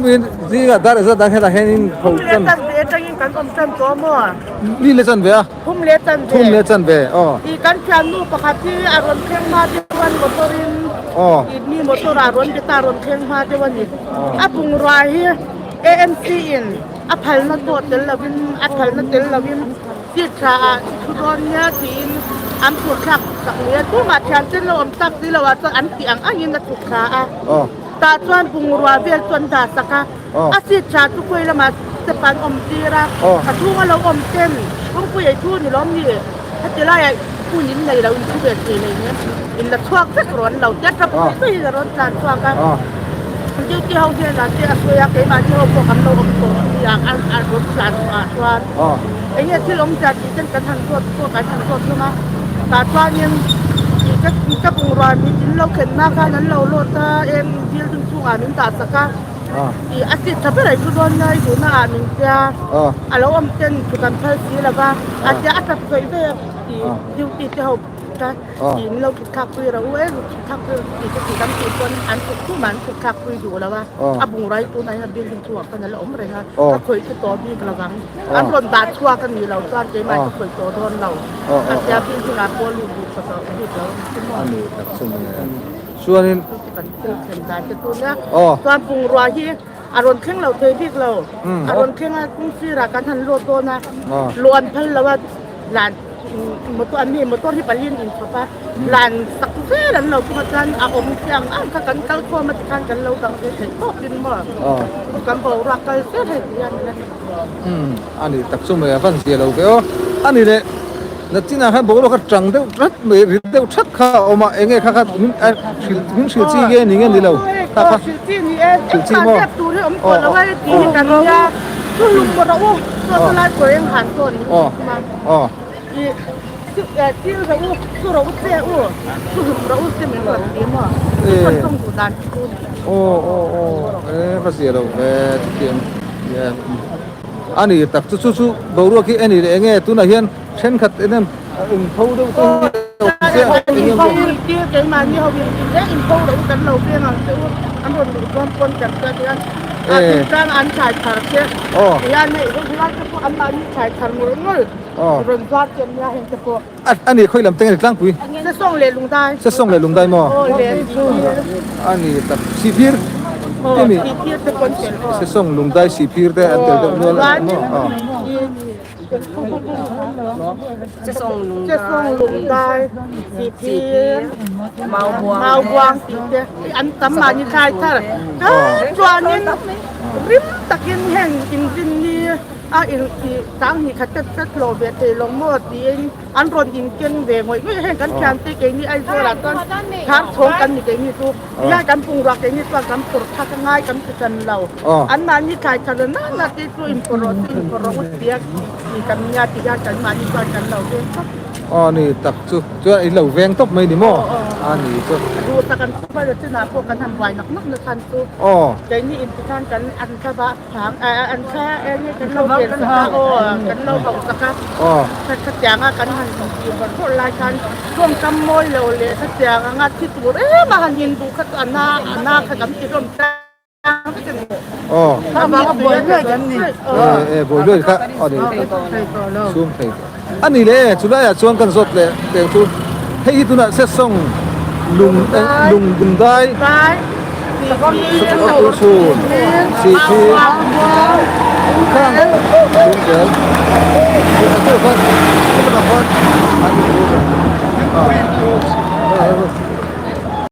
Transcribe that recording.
Zingah dar ezat ah hetah hian in tho tan. Thum leh chanve atangin kan awm tan tawh maw? Ni leh chanve a? Thum leh chanve. Thum leh chanve aw. I kan thiannu pakhat hi a rawn thleng hma deuh an motor in. Aw. I mi motor ah rawn be ta rawn thleng hma deuh a ni. A bungrua hi AMC in a phalna pawh tel lovin a phalna tel lovin seat tha ah thu dawn nia tiin an phur thlak sak lui a. Tumah thian chen lo awm tak si lo ah chuan an tih ang angin a chhuk thla a. Aw. Tah chuan bungrua vel chu an dah sak a, a seat tha chu khawi lamah step an awm tir a, a chhunga lo awm ten kawngpui ei thu ni lawm ni, heti laiah hun in nei lo in thu ve thei nei nen in la chhuak vek rawh an lo ti a, tap pui pui in a rawn tlan chhuak a, duty ho hnenah te a sawi a, keimahni ho pawh kan lo awm tawh a ni a, a rawn tlan chhuah ah chuan eng nge thil awm zia tih ten kan han zawt pawh kan han zawt hlawm a, tah chuanin ka bungrua min in lo thlenna khan an lo lawt a, eng building chungah min dah sak a, ih a seat tha ber a i thu dawn nia i duhna ah min tia, a lo awm ten thu kan phal si lo va, a tia a tap zawih zawih a tih duty te ho kha tih min lo thut thlak pui rawh u e, thut thlak pui rawh tih te tih kan tih pawn an thut khum a an thut thlak pui duh lo a, a bungrua hi tunah hian building chungah khan a la awm reng a, ka khawih chu tawh bik lo vang, an rawn dah chhuak a nih loh chuan keimah ka khawih tawh dawn lo, a tia building ah pawh lut duh tawh bik lo a ni maw. Chuanin aw. Chuan bungrua hi a rawn thleng lo thei bik lo. A rawn thleng a kawng sirah kan han lawt dawn a, luan phal lo a lan motor an ni motor hi pali an inchhawp a, lan sak zel an lo tum a chuan a awm chiang ang kha kan kal khawm a tikhan kan lo dang ve theih tawp in maw kan boruak kal zel hei ti hian ila. A ni tak chu mai a van zia lo ve aw. A ni leh. Nachinah khan boruak a tang deuh that mai rit deuh that kha a awm a, enge kha kha min a hrilh min hrilh chi nge ni nge ni lo kha kha hrilh chi maw aw aw aw aw aw aw aw e va zia lo ve chutiang a ni tak chu chu chu boruak hi eni leh enge tunah hian Thenkhat en em in pho deuh te hi a awm chiah eng em tir keimahni ho in ti hle in pho loh kan lo veng ang che u an rawn luh chuan pawn kan tia ti a a thingtlang an thlai thar che hian hei helai te pawh an mahni thlai thar ngawr ngawr rawn zuar che nia heng te pawh a ni khawi lam te nge ni tlangpui Sesawng leh Lungdai Sesawng leh Lungdai maw a ni tak Sihphir te mi Sihphir te pawn tel Sesawng Lungdai Sihphir te an tel deuh nual a ni maw Chesawng lungdai, sihphir, maubuang tih te an tam mahni thlai thar chuanin rim takin heng inrinni a inti khat te te hlawh ve thei lo maw tiin an rawn inkeng ve ngawih ngawih heng kan thiante keini Aizawl ah chuan thar chhawng kan ni keini chu. Nia kan bungrua keini chuan kan phur thak a ngai kan ti tan lo. An mahni thlai thar na na te chu in phur rawh chu in phur rawh u tia ti kan nia ti hian kan mahni chuan kan lo veng tawp. Aw ni tak chu chuan in lo veng tawp mai ni maw? A ni chu. Duh tak an thu vel chinah pawh kan han buai nak nak na khan chu. Keini in ti khan kan an thla vah phang an thla eng nge kan lo ven sak a aw kan lo hauh sak a. Khatianga kan han tih vawrh vawrh lai khan tawngkam mawi lo leh khatiang anga thi tur em a han in duh kha chu a na a na kha kan ti hlawm tlang vek a ni. Kha vanga buai luai kan ni. E buai luai kha a ni sum thei a ni le chulaiah chuan kan zawt leh teng chu hei hi tunah sesawng lung lung lungdai chhun sihphir khang lungtel.